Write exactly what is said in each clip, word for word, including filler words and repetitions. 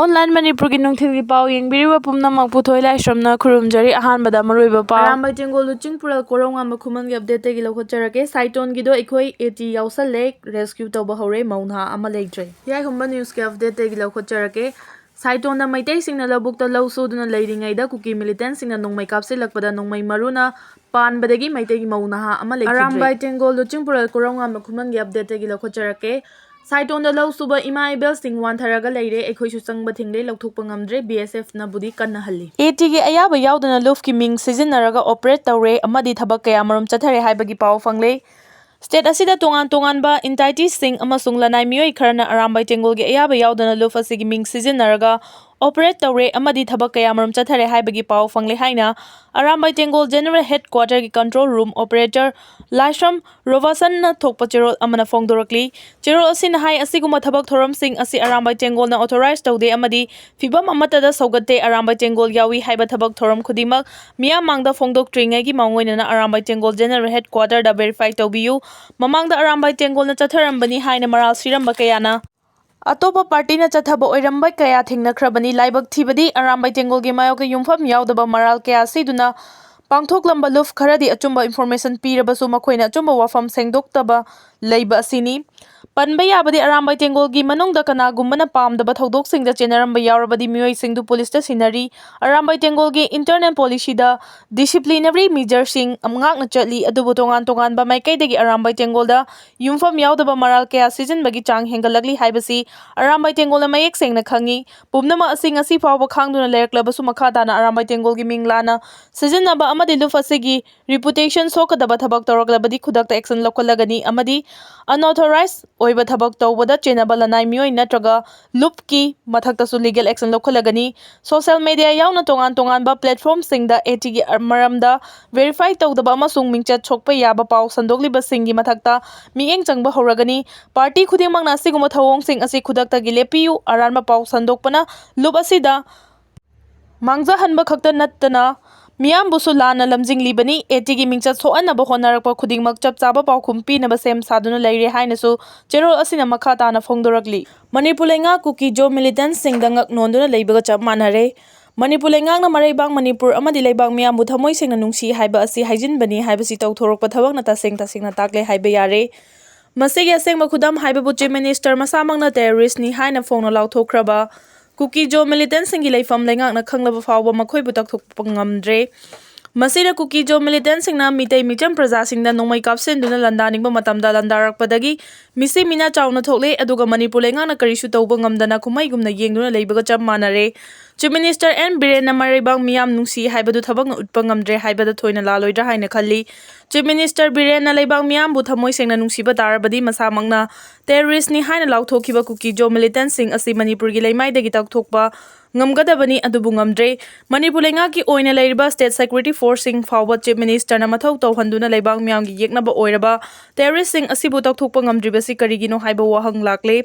Online ꯃꯅꯤꯄꯨꯔꯒꯤ ꯅꯨꯡꯊꯤꯜꯒꯤ ꯄꯥꯎ ꯌꯦꯡꯕꯤꯔꯤꯕ ꯄꯨꯝꯅꯃꯛꯄꯨ ꯊꯣꯏ ꯂꯥꯏꯁ꯭ꯔꯝꯅ ꯈꯨꯔꯨꯝꯖꯔꯤ꯫ ꯑꯍꯥꯟꯕꯗ ꯃꯔꯨꯑꯣꯏꯕ ꯄꯥꯎ꯫ ꯑꯔꯥꯝꯕꯥꯏ ꯇꯦꯡꯒꯣꯜ ꯂꯨꯆꯤꯡ ꯄꯨꯔꯦꯜ ꯀꯣꯔꯧꯉꯥꯟꯕ ꯈꯨꯃꯟꯒꯤ updateꯇꯒꯤ ꯂꯧꯈꯠꯆꯔꯛꯀꯦ꯫ ꯁꯥꯏꯇꯣꯟꯒꯤꯗꯣ ꯑꯩꯈꯣꯏ AT ꯌꯥꯎꯁꯜꯂꯦ, rescue ꯇꯧꯕ ꯍꯧꯔꯦ, ꯃꯧ ꯅꯍꯥ ꯑꯃ ꯂꯩꯇ꯭ꯔꯦ꯫ ꯌꯥꯏꯍꯨꯝꯕ newsꯀꯤ updateꯇꯒꯤ ꯂꯧꯈꯠꯆꯔꯛꯀꯦ꯫ ꯁꯥꯏꯇꯣꯟꯗ ꯃꯩꯇꯩꯁꯤꯡꯅ ꯂꯧꯕꯨꯛꯇ ꯂꯧ ꯁꯨꯗꯨꯅ ꯂꯩꯔꯤꯉꯩꯗ ꯀꯨꯀꯤ militantꯁꯤꯡꯅ ꯅꯣꯡꯃꯩ ꯀꯥꯞꯁꯤꯜꯂꯛꯄꯗ ꯅꯣꯡꯃꯩ ꯃꯔꯨꯅ ꯄꯥꯟꯕꯗꯒꯤ ꯃꯩꯇꯩꯒꯤ ꯃꯧ ꯅꯍꯥ ꯑꯃ ꯂꯩꯈꯤꯗ꯭ꯔꯦ꯫ ꯑꯔꯥꯝꯕꯥꯏ ꯇꯦꯡꯒꯣꯜ ꯂꯨꯆꯤꯡ ꯄꯨꯔꯦꯜ ꯀꯣꯔꯧꯉꯥꯟꯕ ꯈꯨꯃꯟꯒꯤ updateꯇꯒꯤ ꯂꯧꯈꯠꯆꯔꯛꯀꯦ꯫ ꯁꯥꯏꯇꯣꯟꯗ ꯂꯧ ꯁꯨꯕ ꯏꯃꯥ ꯏꯕꯦꯜꯁꯤꯡ ꯋꯥꯟꯊꯔꯒ ꯂꯩꯔꯦ, ꯑꯩꯈꯣꯏꯁꯨ ꯆꯪꯕ ꯊꯤꯡꯂꯦ, ꯂꯧꯊꯣꯛꯄ ꯉꯝꯗ꯭ꯔꯦ, BSFꯅꯕꯨꯗꯤ ꯀꯟꯅ ꯍꯜꯂꯤ꯫ ATꯒꯤ ꯑꯌꯥꯕ ꯌꯥꯎꯗꯅ ꯂꯨꯞꯀꯤ ꯃꯤꯡ ꯁꯤꯖꯤꯟꯅꯔꯒ operate ꯇꯧꯔꯦ ꯑꯃꯗꯤ ꯊꯕꯛ ꯀꯌꯥꯃꯔꯨꯝ ꯆꯠꯊꯔꯦ ꯍꯥꯏꯕꯒꯤ ꯄꯥꯎ ꯐꯪꯂꯦ꯫ State ꯑꯁꯤꯗ ꯇꯣꯉꯥꯟ ꯇꯣꯉꯥꯟꯕ entityꯁꯤꯡ ꯑꯃꯁꯨꯡ ꯂꯅꯥꯏ ꯃꯤꯑꯣꯏ ꯈꯔꯅ ꯑꯔꯥꯝꯕꯥꯏ ꯇꯦꯡꯒꯣꯜꯒꯤ ꯑꯌꯥꯕ ꯌꯥꯎꯗꯅ ꯂꯨꯞ ꯑꯁꯤꯒꯤ ꯃꯤꯡ ꯁꯤꯖꯤꯟꯅꯔꯒ operate ꯇꯧꯔꯦ ꯑꯃꯗꯤ ꯊꯕꯛ ꯀꯌꯥꯃꯔꯨꯝ ꯆꯠꯊꯔꯦ ꯍꯥꯏꯕꯒꯤ ꯄꯥꯎ ꯐꯪꯂꯦ ꯍꯥꯏꯅ Arambai ꯇꯦꯡꯒꯣꯜ General Headquarterꯒꯤ control room operator ꯂꯥꯏꯁ꯭ꯔꯝ ꯔꯣꯕꯥꯁꯟꯅ ꯊꯣꯛꯄ ꯆꯦꯔꯣꯜ ꯑꯃꯅ ꯐꯣꯡꯗꯣꯔꯛꯂꯤ꯫ ꯆꯦꯔꯣꯜ ꯑꯁꯤꯅ ꯍꯥꯏ, ꯑꯁꯤꯒꯨꯝꯕ ꯊꯕꯛ ꯊꯧꯔꯝꯁꯤꯡ ꯑꯁꯤ ꯑꯔꯥꯝꯕꯥꯏ ꯇꯦꯡꯒꯣꯜꯅ authorize ꯇꯧꯗꯦ ꯑꯃꯗꯤ ꯐꯤꯚꯝ ꯑꯃꯠꯇꯗ ꯁꯧꯒꯠꯇꯦ꯫ ꯑꯔꯥꯝꯕꯥꯏ ꯇꯦꯡꯒꯣꯜ ꯌꯥꯎꯏ ꯍꯥꯏꯕ ꯊꯕꯛ ꯊꯧꯔꯝ ꯈꯨꯗꯤꯡꯃꯛ ꯃꯤꯌꯥꯝ ꯃꯥꯡꯗ ꯐꯣꯡꯗꯣꯛꯇ꯭ꯔꯤꯉꯩꯒꯤ ꯃꯥꯡꯑꯣꯏꯅꯅ ꯑꯔꯥꯝꯕꯥꯏ ꯇꯦꯡꯒꯣꯜ General Headquarterꯗ verify ꯇꯧꯕꯤꯌꯨ꯫ ꯃꯃꯥꯡꯗ ꯑꯔꯥꯝꯕꯥꯏ ꯇꯦꯡꯒꯣꯜꯅ ꯆꯠꯊꯔꯝꯕꯅꯤ ꯍꯥꯏꯅ ꯃꯔꯥꯜ ꯁꯤꯔꯝꯕ ꯀꯌꯥꯅ ꯑꯇꯣꯞꯄ partyꯅ ꯆꯠꯊꯕ ꯑꯣꯏꯔꯝꯕ ꯀꯌꯥ ꯊꯦꯡꯅꯈ꯭ꯔꯕꯅꯤ꯫ ꯂꯥꯏꯕꯛ ꯊꯤꯕꯗꯤ ꯑꯔꯥꯝꯕꯥꯏ ꯇꯦꯡꯒꯣꯜꯒꯤ ꯃꯥꯌꯣꯛꯇ ꯌꯨꯝꯐꯝ ꯌꯥꯎꯗꯕ ꯃꯔꯥꯜ ꯀꯌꯥ ꯁꯤꯗꯨꯅ ꯄꯥꯡꯊꯣꯛꯂꯝꯕ ꯂꯨꯞ ꯈꯔꯗꯤ ꯑꯆꯨꯝꯕ information ꯄꯤꯔꯕꯁꯨ ꯃꯈꯣꯏꯅ ꯑꯆꯨꯝꯕ ꯋꯥꯐꯝ ꯁꯦꯡꯗꯣꯛꯇꯕ ꯂꯩꯕ ꯑꯁꯤꯅꯤ꯫ ꯄꯟꯕ ꯌꯥꯕꯗꯤ ꯑꯔꯥꯝꯕꯥꯏ ꯇꯦꯡꯒꯣꯜꯒꯤ ꯃꯅꯨꯡꯗ ꯀꯅꯥꯒꯨꯝꯕꯅ ꯄꯥꯝꯗꯕ ꯊꯧꯗꯣꯛꯁꯤꯡꯗ ꯆꯦꯟꯅꯔꯝꯕ ꯌꯥꯎꯔꯕꯗꯤ ꯃꯤꯑꯣꯏꯁꯤꯡꯗꯨ policeꯇ ꯁꯤꯟꯅꯔꯤ꯫ ꯑꯔꯥꯝꯕꯥꯏ ꯇꯦꯡꯒꯣꯜꯒꯤ internal policyꯗ disciplinary measureꯁꯤꯡ ꯉꯥꯛꯅ ꯆꯠꯂꯤ, ꯑꯗꯨꯕꯨ ꯇꯣꯉꯥꯟ ꯇꯣꯉꯥꯟꯕ ꯃꯥꯏꯀꯩꯗꯒꯤ ꯑꯔꯥꯝꯕꯥꯏ ꯇꯦꯡꯒꯣꯜꯗ ꯌꯨꯝꯐꯝ ꯌꯥꯎꯗꯕ ꯃꯔꯥꯜ ꯀꯌꯥ ꯁꯤꯖꯤꯟꯕꯒꯤ ꯆꯥꯡ ꯍꯦꯟꯒꯠꯂꯛꯂꯤ ꯍꯥꯏꯕꯁꯤ ꯑꯔꯥꯝꯕꯥꯏ ꯇꯦꯡꯒꯣꯜꯅ ꯃꯌꯦꯛ ꯁꯦꯡꯅ ꯈꯪꯏ꯫ ꯄꯨꯝꯅꯃꯛ ꯑꯁꯤ ꯉꯁꯤ ꯐꯥꯎꯕ ꯈꯥꯡꯗꯨꯅ ꯂꯩꯔꯛꯂꯕꯁꯨ ꯃꯈꯥ ꯇꯥꯅ ꯑꯔꯥꯝꯕꯥꯏ ꯇꯦꯡꯒꯣꯜꯒꯤ ꯃꯤꯡ ꯂꯥꯟꯅ ꯁꯤꯖꯤꯟꯅꯕ ꯑꯃꯗꯤ ꯂꯨꯞ ꯑꯁꯤꯒꯤ reputation ꯁꯣꯛꯀꯗꯕ ꯊꯕꯛ ꯇꯧꯔꯛꯂꯕꯗꯤ ꯈꯨꯗꯛꯇ action ꯂꯧꯈꯠꯂꯒꯅꯤ ꯑꯃꯗꯤ unauthorized ꯑꯣꯏꯕ ꯊꯕꯛ ꯇꯧꯕꯗ ꯆꯦꯟꯅꯕ ꯂꯅꯥꯏ ꯃꯤꯑꯣꯏ ꯅꯠꯇ꯭ꯔꯒ ꯂꯨꯞꯀꯤ ꯃꯊꯛꯇꯁꯨ legal action ꯂꯧꯈꯠꯂꯒꯅꯤ꯫ Social media ꯌꯥꯎꯅ ꯇꯣꯉꯥꯟ ꯇꯣꯉꯥꯟꯕ platformꯁꯤꯡꯗ ATꯒꯤ ꯃꯔꯝꯗ verify ꯇꯧꯗꯕ ꯑꯃꯁꯨꯡ ꯃꯤꯡꯆꯠ ꯁꯣꯛꯄ ꯌꯥꯕ ꯄꯥꯎ ꯁꯟꯗꯣꯛꯂꯤꯕꯁꯤꯡꯒꯤ ꯃꯊꯛꯇ ꯃꯤꯠꯌꯦꯡ ꯆꯪꯕ ꯍꯧꯔꯒꯅꯤ꯫ Party ꯈꯨꯗꯤꯡꯃꯛꯅ ꯑꯁꯤꯒꯨꯝꯕ ꯊꯧꯑꯣꯡꯁꯤꯡ ꯑꯁꯤ ꯈꯨꯗꯛꯇꯒꯤ ꯂꯦꯞꯄꯤꯌꯨ꯫ ꯑꯔꯥꯟꯕ ꯄꯥꯎ ꯁꯟꯗꯣꯛꯄꯅ ꯂꯨꯞ ꯑꯁꯤꯗ ꯃꯥꯡꯖꯍꯟꯕ ꯈꯛꯇ ꯅꯠꯇꯅ ꯃꯤꯌꯥꯝꯕꯨꯁꯨ ꯂꯥꯟꯅ ꯂꯝꯖꯤꯡꯂꯤꯕꯅꯤ꯫ ꯑꯦ ꯇꯤꯒꯤ ꯃꯤꯡꯆꯠ ꯁꯣꯛꯍꯟꯅꯕ ꯍꯣꯠꯅꯔꯛꯄ ꯈꯨꯗꯤꯡꯃꯛ ꯆꯞ ꯆꯥꯕ ꯄꯥꯎꯈꯨꯝ ꯄꯤꯅꯕ ꯁꯦꯝ ꯁꯥꯗꯨꯅ ꯂꯩꯔꯦ ꯍꯥꯏꯅꯁꯨ ꯆꯦꯔꯣꯜ ꯑꯁꯤꯅ ꯃꯈꯥ ꯇꯥꯅ ꯐꯣꯡꯗꯣꯔꯛꯂꯤ꯫ ꯃꯅꯤꯄꯨꯔ ꯂꯩꯉꯥꯛ ꯀꯨꯀꯤ ꯖꯣ ꯃꯤꯂꯤꯇꯦꯟꯠꯁꯤꯡꯗ ꯉꯛ ꯅꯣꯟꯗꯨꯅ ꯂꯩꯕꯒ ꯆꯞ ꯃꯥꯟꯅꯔꯦ꯫ ꯃꯅꯤꯄꯨꯔ ꯂꯩꯉꯥꯛꯅ ꯃꯔꯩꯕꯥꯛ ꯃꯅꯤꯄꯨꯔ ꯑꯃꯗꯤ ꯂꯩꯕꯥꯛ ꯃꯤꯌꯥꯝꯕꯨ ꯊꯃꯣꯏ ꯁꯦꯡꯅ ꯅꯨꯡꯁꯤ ꯍꯥꯏꯕ ꯑꯁꯤ ꯍꯥꯏꯖꯤꯟꯕꯅꯤ ꯍꯥꯏꯕꯁꯤ ꯇꯧꯊꯣꯔꯛꯄ ꯊꯕꯛꯅ ꯇꯁꯦꯡ ꯇꯁꯦꯡꯅ ꯇꯥꯛꯂꯦ ꯍꯥꯏꯕ ꯌꯥꯔꯦ꯫ ꯃꯁꯤꯒꯤ ꯑꯁꯦꯡꯕ ꯈꯨꯗꯝ ꯍꯥꯏꯕꯕꯨ Chief Minister ꯃꯁꯥꯃꯛꯅ terroristꯅꯤ ꯍꯥꯏꯅ ꯐꯣꯡꯅ ꯂꯥꯎꯊꯣꯛꯈ꯭ꯔꯕ ꯀꯨꯀꯤ ꯖꯣ ꯃꯤꯂꯤꯇꯦꯟꯠꯁꯤꯡꯒꯤ ꯂꯩꯐꯝ ꯂꯩꯉꯥꯛꯅ ꯈꯪꯂꯕ ꯐꯥꯎꯕ ꯃꯈꯣꯏꯕꯨ ꯇꯛꯊꯣꯛꯄ ꯉꯝꯗ꯭ꯔꯦ꯫ ꯃꯁꯤꯅ ꯀꯨꯀꯤ ꯖꯣ ꯃꯤꯂꯤꯇꯦꯟꯠꯁꯤꯡꯅ ꯃꯤꯇꯩ ꯃꯤꯆꯝ ꯄ꯭ꯔꯖꯥꯁꯤꯡꯗ ꯅꯣꯡꯃꯩ ꯀꯥꯞꯁꯤꯟꯗꯨꯅ ꯂꯥꯟꯗꯥꯅꯤꯡꯕ ꯃꯇꯝꯗ ꯂꯥꯟꯗꯥꯔꯛꯄꯗꯒꯤ ꯃꯤꯁꯤ ꯃꯤꯅꯥ ꯆꯥꯎꯅ ꯊꯣꯛꯂꯦ, ꯑꯗꯨꯒ ꯃꯅꯤꯄꯨꯔ ꯂꯩꯉꯥꯛꯅ ꯀꯔꯤꯁꯨ ꯇꯧꯕ ꯉꯝꯗꯅ ꯀꯨꯝꯍꯩꯒꯨꯝꯅ ꯌꯦꯡꯗꯨꯅ ꯂꯩꯕꯒ ꯆꯞ ꯃꯥꯟꯅꯔꯦ꯫ Chief Minister ꯑꯦꯟ ꯕꯤꯔꯦꯟꯅ ꯃꯔꯩꯕꯥꯛ ꯃꯤꯌꯥꯝ ꯅꯨꯡꯁꯤ ꯍꯥꯏꯕꯗꯨ ꯊꯕꯛꯅ ꯎꯠꯄ ꯉꯝꯗ꯭ꯔꯦ ꯍꯥꯏꯕꯗ ꯊꯣꯏꯅ ꯂꯥꯜꯂꯣꯏꯗ꯭ꯔꯥ ꯍꯥꯏꯅ ꯈꯜꯂꯤ꯫ Chief Minister ꯕꯤꯔꯦꯟꯅ ꯂꯩꯕꯥꯛ ꯃꯤꯌꯥꯝꯕꯨ ꯊꯃꯣꯏ ꯁꯦꯡꯅ ꯅꯨꯡꯁꯤꯕ ꯇꯥꯔꯕꯗꯤ ꯃꯁꯥꯃꯛꯅ terroristꯅꯤ ꯍꯥꯏꯅ ꯂꯥꯎꯊꯣꯛꯈꯤꯕ ꯀꯨꯀꯤ ꯖꯣ ꯃꯤꯂꯤꯇꯦꯟꯠꯁꯤꯡ ꯑꯁꯤ ꯃꯅꯤꯄꯨꯔꯒꯤ ꯂꯩꯃꯥꯏꯗꯒꯤ ꯇꯛꯊꯣꯛꯄ ꯉꯝꯒꯗꯕꯅꯤ, ꯑꯗꯨꯕꯨ ꯉꯝꯗ꯭ꯔꯦ꯫ ꯃꯅꯤꯄꯨꯔ ꯂꯩꯉꯥꯛꯀꯤ ꯑꯣꯏꯅ ꯂꯩꯔꯤꯕ state security forceꯁꯤꯡ ꯐꯥꯎꯕ Chief Ministerꯅ ꯃꯊꯧ ꯇꯧꯍꯟꯗꯨꯅ ꯂꯩꯕꯥꯛ ꯃꯤꯌꯥꯝꯒꯤ ꯌꯦꯛꯅꯕ ꯑꯣꯏꯔꯕ terroristꯁꯤꯡ ꯑꯁꯤꯕꯨ ꯇꯛꯊꯣꯛꯄ ꯉꯝꯗ꯭ꯔꯤꯕꯁꯤ ꯀꯔꯤꯒꯤꯅꯣ ꯍꯥꯏꯕ ꯋꯥꯍꯪ ꯂꯥꯛꯂꯦ꯫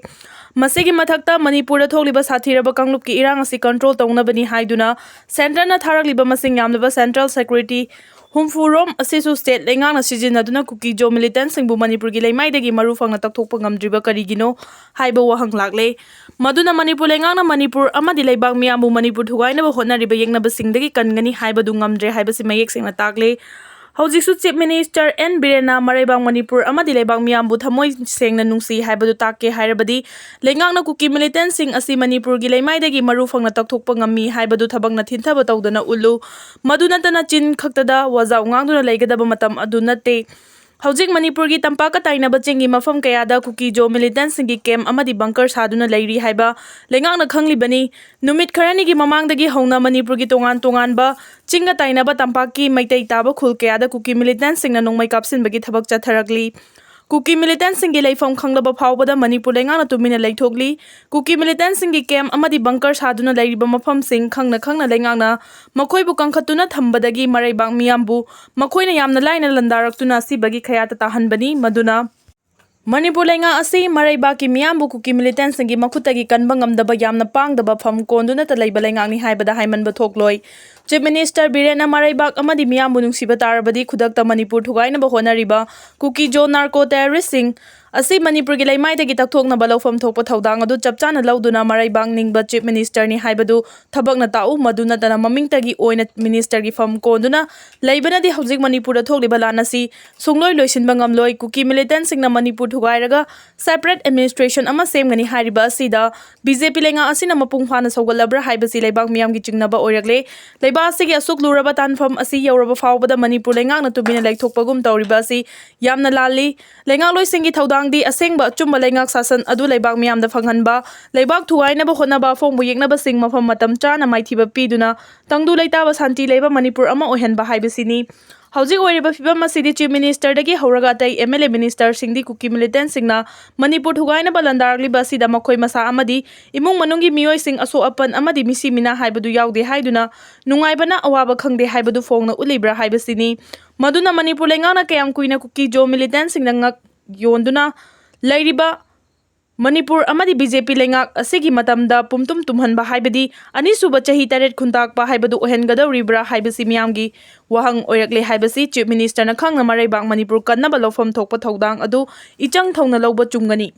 ꯃꯁꯤꯒꯤ ꯃꯊꯛꯇ ꯃꯅꯤꯄꯨꯔꯗ ꯊꯣꯛꯂꯤꯕ ꯁꯥꯊꯤꯔꯕ ꯀꯥꯡꯂꯨꯞꯀꯤ ꯏꯔꯥꯡ ꯑꯁꯤ control ꯇꯧꯅꯕꯅꯤ ꯍꯥꯏꯗꯨꯅ centreꯅ ꯊꯥꯔꯛꯂꯤꯕ ꯃꯁꯤꯡ ꯌꯥꯝꯂꯕ central security ꯍꯨꯝꯐꯨ ꯔꯣꯝ ꯑꯁꯤꯁꯨ state ꯂꯩꯉꯥꯛꯅ ꯁꯤꯖꯤꯟꯅꯗꯨꯅ ꯀꯨꯀꯤ ꯖꯣ ꯃꯤꯂꯤꯇꯦꯟꯠꯁꯤꯡꯕꯨ ꯃꯅꯤꯄꯨꯔꯒꯤ ꯂꯩꯃꯥꯏꯗꯒꯤ ꯃꯔꯨ ꯐꯪꯅ ꯇꯛꯊꯣꯛꯄ ꯉꯝꯗ꯭ꯔꯤꯕ ꯀꯔꯤꯒꯤꯅꯣ ꯍꯥꯏꯕ ꯋꯥꯍꯪ ꯂꯥꯛꯂꯦ꯫ ꯃꯗꯨꯅ ꯃꯅꯤꯄꯨꯔ ꯂꯩꯉꯥꯛꯅ ꯃꯅꯤꯄꯨꯔ ꯑꯃꯗꯤ ꯂꯩꯕꯥꯛ ꯃꯤꯌꯥꯝꯕꯨ ꯃꯅꯤꯄꯨꯔ ꯊꯨꯒꯥꯏꯅꯕ ꯍꯣꯠꯅꯔꯤꯕ ꯌꯦꯛꯅꯕꯁꯤꯡꯗꯒꯤ ꯀꯟꯒꯅꯤ ꯍꯥꯏꯕꯗꯨ ꯉꯝꯗ꯭ꯔꯦ ꯍꯥꯏꯕꯁꯤ ꯃꯌꯦꯛ ꯁꯦꯡꯅ ꯇꯥꯛꯂꯦ꯫ ꯍꯧꯖꯤꯛꯁꯨ Chief Minister ꯑꯦꯟ ꯕꯤꯔꯦꯟꯅ ꯃꯔꯩꯕꯥꯛ ꯃꯅꯤꯄꯨꯔ ꯑꯃꯗꯤ ꯂꯩꯕꯥꯛ ꯃꯤꯌꯥꯝꯕꯨ ꯊꯃꯣꯏ ꯁꯦꯡꯅ ꯅꯨꯡꯁꯤ ꯍꯥꯏꯕꯗꯨ ꯇꯥꯛꯀꯦ ꯍꯥꯏꯔꯕꯗꯤ ꯂꯩꯉꯥꯛꯅ ꯀꯨꯀꯤ ꯃꯤꯂꯤꯇꯦꯟꯠꯁꯤꯡ ꯑꯁꯤ ꯃꯅꯤꯄꯨꯔꯒꯤ ꯂꯩꯃꯥꯏꯗꯒꯤ ꯃꯔꯨ ꯐꯪꯅ ꯇꯛꯊꯣꯛꯄ ꯉꯝꯃꯤ ꯍꯥꯏꯕꯗꯨ ꯊꯕꯛꯅ ꯊꯤꯟꯊꯕ ꯇꯧꯗꯅ ꯎꯠꯂꯨ꯫ ꯃꯗꯨ ꯅꯠꯇꯅ ꯆꯤꯟ ꯈꯛꯇꯗ ꯋꯥꯖꯥꯎ ꯉꯥꯡꯗꯨꯅ ꯂꯩꯒꯗꯕ ꯃꯇꯝ ꯑꯗꯨ ꯅꯠꯇꯦ꯫ ꯍꯧꯖꯤꯛ ꯃꯅꯤꯄꯨꯔꯒꯤ ꯇꯝꯄꯥꯛꯀ ꯇꯥꯏꯅꯕ ꯆꯤꯡꯒꯤ ꯃꯐꯝ ꯀꯌꯥꯗ ꯀꯨꯀꯤ ꯖꯣ ꯃꯤꯂꯤꯇꯦꯟꯠꯁꯤꯡꯒꯤ camp ꯑꯃꯗꯤ bunker ꯁꯥꯗꯨꯅ ꯂꯩꯔꯤ ꯍꯥꯏꯕ ꯂꯩꯉꯥꯛꯅ ꯈꯪꯂꯤꯕꯅꯤ꯫ ꯅꯨꯃꯤꯠ ꯈꯔꯅꯤꯒꯤ ꯃꯃꯥꯡꯗꯒꯤ ꯍꯧꯅ ꯃꯅꯤꯄꯨꯔꯒꯤ ꯇꯣꯉꯥꯟ ꯇꯣꯉꯥꯟꯕ ꯆꯤꯡꯒ ꯇꯥꯏꯅꯕ ꯇꯝꯄꯥꯛꯀꯤ ꯃꯩꯇꯩ ꯇꯥꯕ ꯈꯨꯜ ꯀꯌꯥꯗ ꯀꯨꯀꯤ ꯃꯤꯂꯤꯇꯦꯟꯠꯁꯤꯡꯅ ꯅꯣꯡꯃꯩ ꯀꯥꯞꯁꯤꯟꯕꯒꯤ ꯊꯕꯛ ꯆꯠꯊꯔꯛꯂꯤ꯫ ꯀꯨꯀꯤ ꯃꯤꯂꯤꯇꯦꯟꯠꯁꯤꯡꯒꯤ ꯂꯩꯐꯝ ꯈꯪꯂꯕ ꯐꯥꯎꯕꯗ ꯃꯅꯤꯄꯨꯔ ꯂꯩꯉꯥꯛꯅ ꯇꯨꯃꯤꯟꯅ ꯂꯩꯊꯣꯛꯂꯤ꯫ ꯀꯨꯀꯤ ꯃꯤꯂꯤꯇꯦꯟꯠꯁꯤꯡꯒꯤ camp ꯑꯃꯗꯤ bunker ꯁꯥꯗꯨꯅ ꯂꯩꯔꯤꯕ ꯃꯐꯝꯁꯤꯡ ꯈꯪꯅ ꯈꯪꯅ ꯂꯩꯉꯥꯛꯅ ꯃꯈꯣꯏꯕꯨ ꯀꯟꯈꯠꯇꯨꯅ ꯊꯝꯕꯗꯒꯤ ꯃꯔꯩꯕꯥꯛ ꯃꯤꯌꯥꯝꯕꯨ ꯃꯈꯣꯏꯅ ꯌꯥꯝꯅ ꯂꯥꯏꯅ ꯂꯥꯟꯗꯥꯔꯛꯇꯨꯅ ꯑꯁꯤꯕꯒꯤ ꯈꯌꯥꯠꯇ ꯇꯥꯍꯟꯕꯅꯤ꯫ ꯃꯗꯨꯅ ꯃꯅꯤꯄꯨꯔ ꯂꯩꯉꯥꯛ ꯑꯁꯤ ꯃꯔꯩꯕꯥꯛꯀꯤ ꯃꯤꯌꯥꯝꯕꯨ ꯀꯨꯀꯤ ꯃꯤꯂꯤꯇꯦꯟꯁꯤꯡꯒꯤ ꯃꯈꯨꯠꯇꯒꯤ ꯀꯟꯕ ꯉꯝꯗꯕ ꯌꯥꯝꯅ ꯄꯥꯡꯗꯕ ꯐꯝ ꯀꯣꯟꯗꯨꯅꯇ ꯂꯩꯕ ꯂꯩꯉꯥꯛꯅꯤ ꯍꯥꯏꯕꯗ ꯍꯥꯏꯃꯟꯕ ꯊꯣꯛꯂꯣꯏ꯫ ꯆꯤꯐ ꯃꯤꯅꯤꯁꯇꯔ ꯕꯤꯔꯦꯟꯅ ꯃꯔꯩꯕꯥꯛ ꯑꯃꯗꯤ ꯃꯤꯌꯥꯝꯕꯨ ꯅꯨꯡꯁꯤꯕ ꯇꯥꯔꯕꯗꯤ ꯈꯨꯗꯛꯇ ꯃꯅꯤꯄꯨꯔ ꯊꯨꯒꯥꯏꯅꯕ ꯍꯣꯠꯅꯔꯤꯕ ꯀꯨꯀꯤ ꯖꯣ ꯅꯥꯔꯀꯣ ꯇꯦꯔꯣꯔꯤꯁꯁꯤꯡ ꯑꯁꯤ ꯃꯅꯤꯄꯨꯔꯒꯤ ꯂꯩꯃꯥꯏꯗꯒꯤ ꯇꯛꯊꯣꯛꯅꯕ ꯂꯧꯐꯝ ꯊꯣꯛꯄ ꯊꯧꯗꯥꯡ ꯑꯗꯨ ꯆꯞ ꯆꯥꯅ ꯂꯧꯗꯨꯅ ꯃꯔꯩꯕꯥꯛ ꯅꯤꯡꯕ ꯆꯤꯐ ꯃꯤꯅꯤꯁꯇꯔꯅꯤ ꯍꯥꯏꯕꯗꯨ ꯊꯕꯛꯅ ꯇꯥꯛꯎ꯫ ꯃꯗꯨ ꯅꯠꯇꯅ ꯃꯃꯤꯡꯇꯒꯤ ꯑꯣꯏꯅ ꯃꯤꯅꯤꯁꯇꯔꯒꯤ ꯐꯝ ꯀꯣꯟꯗꯨꯅ ꯂꯩꯕꯅꯗꯤ ꯍꯧꯖꯤꯛ ꯃꯅꯤꯄꯨꯔꯗ ꯊꯣꯛꯂꯤꯕ ꯂꯥꯟ ꯑꯁꯤ ꯁꯨꯡꯂꯣꯏ ꯂꯣꯏꯁꯤꯟꯕ ꯉꯝꯂꯣꯏ꯫ ꯀꯨꯀꯤ ꯃꯤꯂꯤꯇꯦꯟꯁꯤꯡꯅ ꯃꯅꯤꯄꯨꯔ ꯊꯨꯒꯥꯏꯔꯒ ꯁꯦꯄꯔꯦꯠ ꯑꯦꯗꯃꯤꯅꯤꯁꯇ꯭ꯔꯦꯁꯟ ꯑꯃ ꯁꯦꯝꯒꯅꯤ ꯍꯥꯏꯔꯤꯕ ꯑꯁꯤꯗ ꯕꯤ ꯖꯦ ꯄꯤ ꯂꯩꯉꯥꯛ ꯑꯁꯤꯅ ꯃꯄꯨꯡ ꯐꯥꯅ ꯁꯧꯒꯠꯂꯕ꯭ꯔꯥ ꯍꯥꯏꯕꯁꯤ ꯂꯩꯕꯥꯛ ꯃꯤꯌꯥꯝꯒꯤ ꯆꯤꯡꯅꯕ ꯑꯣꯏꯔꯛꯂꯦ꯫ ꯂꯩꯕꯥꯛ ꯑꯁꯤꯒꯤ ꯑꯁꯨꯛ ꯂꯨꯔꯕ ꯇꯥꯟꯐꯝ ꯑꯁꯤ ꯌꯧꯔꯕ ꯐꯥꯎꯕꯗ ꯃꯅꯤꯄꯨꯔ ꯂꯩꯉꯥꯛꯅ ꯇꯨꯃꯤꯟꯅ ꯂꯩꯊꯣꯛꯄꯒꯨꯝ ꯇꯧꯔꯤꯕ ꯑꯁꯤ ꯌꯥꯝꯅ ꯂꯥꯜꯂꯤ꯫ ꯂꯩꯉꯥꯛꯂꯣꯏꯁꯤꯡꯒꯤ ꯊꯧꯗꯥꯡꯗꯤ ꯑꯁꯦꯡꯕ ꯑꯆꯨꯝꯕ ꯂꯩꯉꯥꯛ ꯁꯥꯁꯟ ꯑꯗꯨ ꯂꯩꯕꯥꯛ ꯃꯤꯌꯥꯝꯗ ꯐꯪꯍꯟꯕ, ꯂꯩꯕꯥꯛ ꯊꯨꯒꯥꯏꯅꯕ ꯍꯣꯠꯅꯕ, ꯑꯐꯣꯡꯕ ꯌꯦꯛꯅꯕꯁꯤꯡ ꯃꯐꯝ ꯃꯇꯝ ꯆꯥꯅ ꯃꯥꯏꯊꯤꯕ ꯄꯤꯗꯨꯅ ꯇꯪꯗꯨ ꯂꯩꯇꯥꯕ ꯁꯥꯟꯇꯤ ꯂꯩꯕ ꯃꯅꯤꯄꯨꯔ ꯑꯃ ꯑꯣꯏꯍꯟꯕ ꯍꯥꯏꯕꯁꯤꯅꯤ꯫ ꯍꯧꯖꯤꯛ ꯑꯣꯏꯔꯤꯕ ꯐꯤꯕꯝ ꯑꯁꯤꯗꯤ ꯆꯤꯐ ꯃꯤꯅꯤꯁꯇꯔꯗꯒꯤ ꯍꯧꯔꯒ ꯑꯇꯩ ꯑꯦꯝ ꯑꯦꯜ ꯑꯦ ꯃꯤꯅꯤꯁꯇꯔꯁꯤꯡꯗꯤ ꯀꯨꯀꯤ ꯃꯤꯂꯤꯇꯦꯟꯁꯤꯡꯅ ꯃꯅꯤꯄꯨꯔ ꯊꯨꯒꯥꯏꯅꯕ ꯂꯥꯟꯗꯥꯔꯛꯂꯤꯕ ꯑꯁꯤꯗ ꯃꯈꯣꯏ ꯃꯁꯥ ꯑꯃꯗꯤ ꯏꯃꯨꯡ ꯃꯅꯨꯡꯒꯤ ꯃꯤꯑꯣꯏꯁꯤꯡ ꯑꯁꯣꯛ ꯑꯄꯟ ꯑꯃꯗꯤ ꯃꯤꯁꯤ ꯃꯤꯅꯥ ꯍꯥꯏꯕꯗꯨ ꯌꯥꯎꯗꯦ ꯍꯥꯏꯗꯨꯅ ꯅꯨꯡꯉꯥꯏꯕꯅ ꯑꯋꯥꯕ ꯈꯪꯗꯦ ꯍꯥꯏꯕꯗꯨ ꯐꯣꯡꯅ ꯎꯠꯂꯤꯕ꯭ꯔꯥ ꯍꯥꯏꯕꯁꯤꯅꯤ꯫ ꯃꯗꯨꯅ ꯃꯅꯤꯄꯨꯔ ꯂꯩꯉꯥꯛꯅ ꯀꯌꯥꯝ ꯀꯨꯏꯅ ꯀꯨꯀꯤ ꯖꯣ ꯃꯤꯂꯤꯇꯦꯟꯁꯤꯡꯗ ꯉꯛ ꯌꯣꯟꯗꯨꯅ ꯂꯩꯔꯤꯕ ꯃꯅꯤꯄꯨꯔ ꯑꯃꯗꯤ ꯕꯤ ꯖꯦ ꯄꯤ ꯂꯩꯉꯥꯛ ꯑꯁꯤꯒꯤ ꯃꯇꯝꯗ ꯄꯨꯝꯇꯨꯝ ꯇꯨꯝꯍꯟꯕ ꯍꯥꯏꯕꯗꯤ ꯑꯅꯤꯁꯨꯕ ꯆꯍꯤ ꯇꯔꯦꯠ ꯈꯨꯟꯇꯥꯛꯄ ꯍꯥꯏꯕꯗꯨ ꯑꯣꯏꯍꯟꯒꯗꯧꯔꯤꯕ꯭ꯔꯥ ꯍꯥꯏꯕꯁꯤ ꯃꯤꯌꯥꯝꯒꯤ ꯋꯥꯍꯪ ꯑꯣꯏꯔꯛꯂꯦ ꯍꯥꯏꯕꯁꯤ ꯆꯤꯐ ꯃꯤꯅꯤꯁꯇꯔꯅ ꯈꯪꯅ ꯃꯔꯩꯕꯥꯛ ꯃꯅꯤꯄꯨꯔ ꯀꯟꯅꯕ ꯂꯧꯐꯝ ꯊꯣꯛꯄ ꯊꯧꯗꯥꯡ ꯑꯗꯨ ꯏꯆꯪ ꯊꯧꯅ ꯂꯧꯕ ꯆꯨꯝꯒꯅꯤ꯫